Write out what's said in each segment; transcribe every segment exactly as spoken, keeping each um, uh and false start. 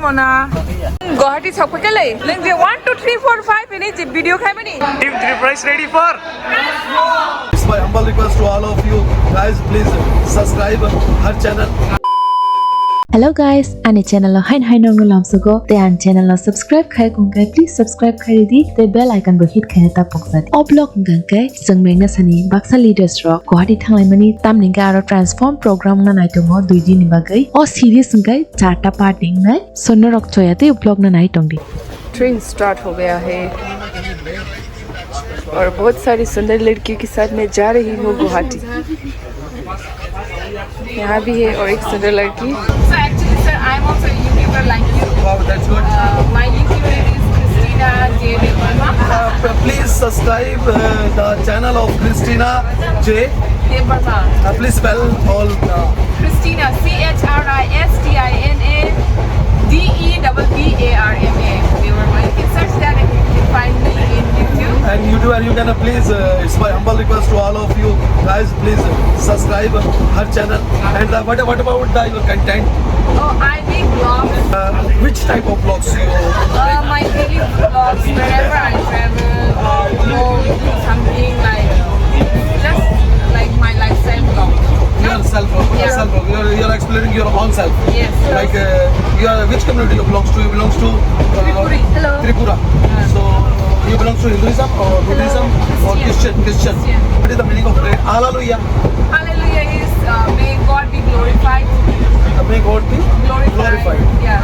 Ona. Guwahati sokphaikha le. Nang je one, two, three, four, five ini je video khaimani. Team Tripura is ready for. It's my humble request to all of you guys, please subscribe her channel. Hello guys, ani channel o hain hain nongno lamsogo, tei ani channel o subscribe khai kongkai, please subscribe khai ridi, tei bell icon bo hit khai ta poksa di. O vlog hwnkha khe chwng mengna sani baksa leaders rok Guwahati thanglaimani, tamni hwnkhe aro transform program wngna naitongo dui din ni bagwi. O series hwnkhe charta part ni wngnai. So norok choya tei vlog no nai tongdi. Train start ho gaya hai aur bahut sari sundar ladki ke sath main ja rahi hu Guwahati. Yahan bhi hai aur ek sundar ladki. So actually, sir, I'm also a YouTuber like you. Wow, that's good. Uh, my YouTube name is Christina J Debbarma. Uh, p- please subscribe uh, the channel of Christina J. Debbarma. Uh, please spell all. Uh, Christina, C H R I S T I N A D E B B A R M A. Debbarma. You can search that and you can find me in YouTube. And YouTuber, you can uh, please, uh, it's my humble request to all of you guys, please subscribe her channel. And uh, what, what about the, your content? Oh, I make vlogs. Uh, which type of vlogs you make? Uh, my daily vlogs, wherever I travel or go, something like, just like my lifestyle vlog. Your self, yeah, self, you're, you're explaining your own self. Yes. Like uh, you are which community you belongs to? You belongs to uh, Tripuri. Hello. Tripura. So you belong to Hinduism or Buddhism or Christian? Christian. Christian. What is the meaning of prayer? Hallelujah. Hallelujah is uh, may God be glorified. May God be glorified. Glorified. Yeah.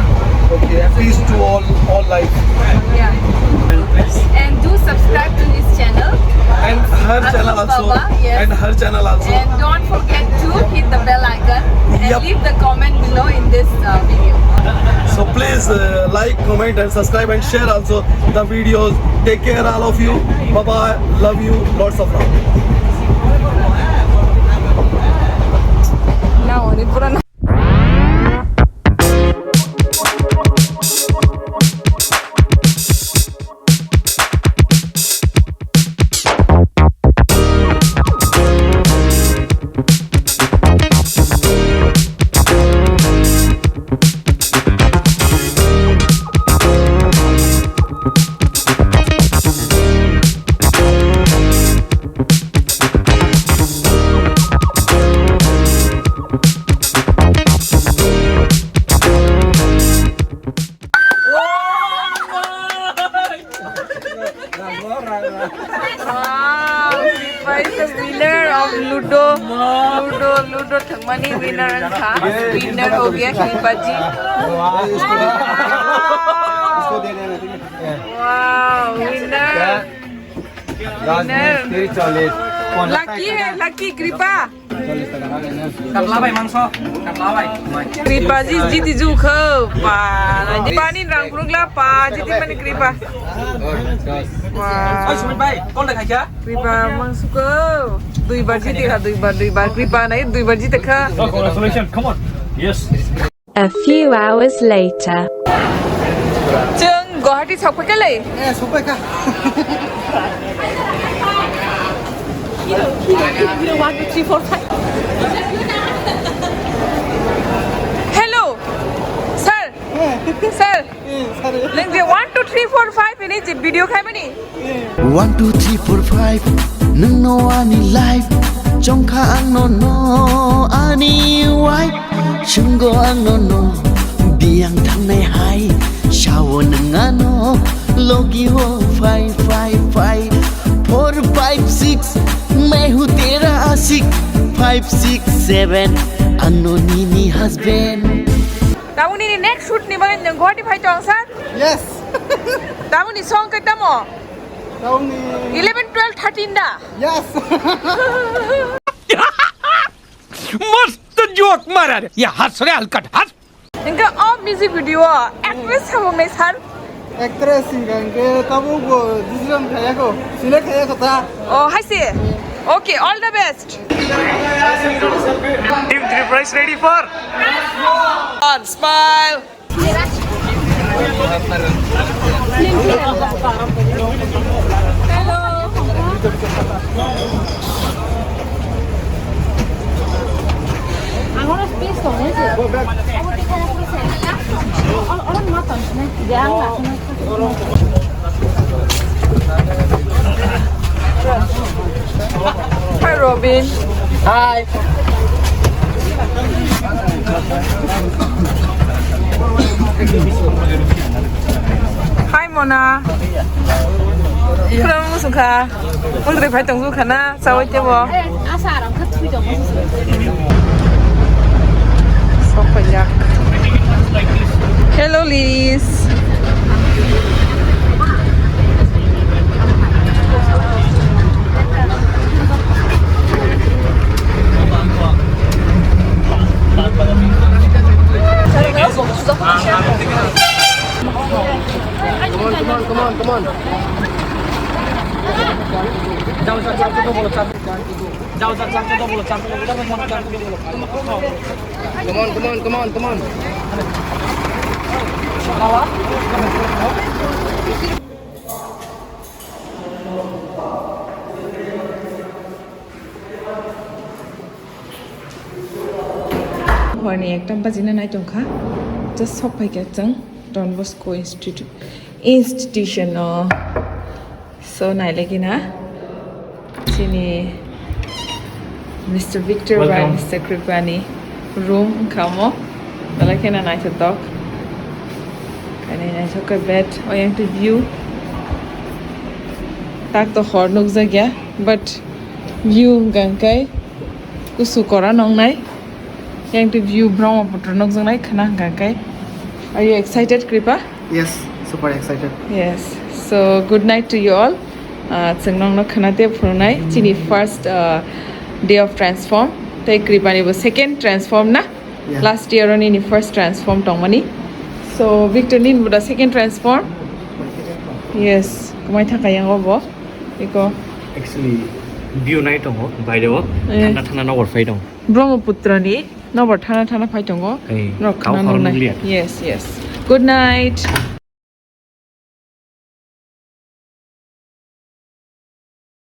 Okay, and peace to all, all life. Yeah. And please. And do subscribe to his channel. And her channel also. Baba, yes. And her channel also. And don't forget to hit the bell icon and leave the comment below in this uh, video. So please uh, like, comment and subscribe and share also the videos. Take care all of you. Bye bye. Love you. Lots of love. Wow, Kripa is the winner of Ludo. Ludo, Ludo thangmani winner wngkha. Winner ho gaya Kripa ji. Wow, winner. Winner. Lucky hai, lucky Kripa. Katla bai mangso, katla bai. Kripa ji jiti ju kho, pa, pani rang phunukla pa, jiti mani Kripa. Wow. Sumit bai, call da khaikha. Kripa mangso kho, dui bar jiti kha, dui bar, dui bar, Kripa nai dui bar jiti kha. Oh, congratulations, come on. Yes. A few hours later. Chwng Guwahati sokphaikha le? Eh, sokphaikha. One, two, three, four, five. Hello, sir. Eh. Sir. Eh, sir. Nang je one, two, three, four, five ini je video khaimani. One, two, three, four, five, nwngno ani life, chongkha angno no ani wife, chungo angno no, biyang thangnai hai, sao nwng ano, logi o phai, phai, phai, four, five, six, main hu tera ashik, five, six, seven, angno nini husband. Tabuk nini next shoot ni bagwi nwng Guwahati phai tong sir? Yes. Tabuk ni song khe tamo? Eleven, twelve, thirteen da? Yes. मस्त जोक मारा रे, ये हंस रे हलकट हंस। Hingke o music video o actress samung nai sir? Actress hingka hingke tabuk bo decision khayako, select khayako ta. Oh, hai se. Okay, all the best. Team Tripura is ready for. One, smile. Hello. Ang oro space tongo je. Hi, Robin. Hi. Hi, Mona. Khulumung sukha. Ultri phai tong sukha na, sawi tebo. Sophajak. Hello, Liz. Come on, come on, come on, come on. Come on, come on, come on, come on. Horni ekta bajina nai tongkha. Just sok phaikha chwng Don Bosco Institute, institution o. So, nailagina chini Mister Victor bai Welcome. Mister Kripani room wngkha omo. Belai kheno naithotok. Ani naithok khe bed, oyang twi view. Tak to hor nukjakya, but view hwnkha hwnkhe kusu kora nongnai. Yang twi view Brahmaputra nukjaknai khwna hwnkha hwnkhe. Are you excited, Kripa? Yes, super excited. Yes. So, good night to you all. Uh, chwng nokno khwna tei phunuknai chini first, uh, day of transform. Tei Kripani bo second transform na? Yeah. Last year o nini first transform tongmani. So, Victor nini bo da second transform? Yes, kwmai thangkha yang o bo. Iko. Actually, view nai tongo, by the way. Eh. Thanda thanda nokbar phai tong. Brahmaputra ni nokbar thanda thanda phai tongo. Eh, norok kau khwna khorang nuknai. Nukliya. Yes, yes. Good night.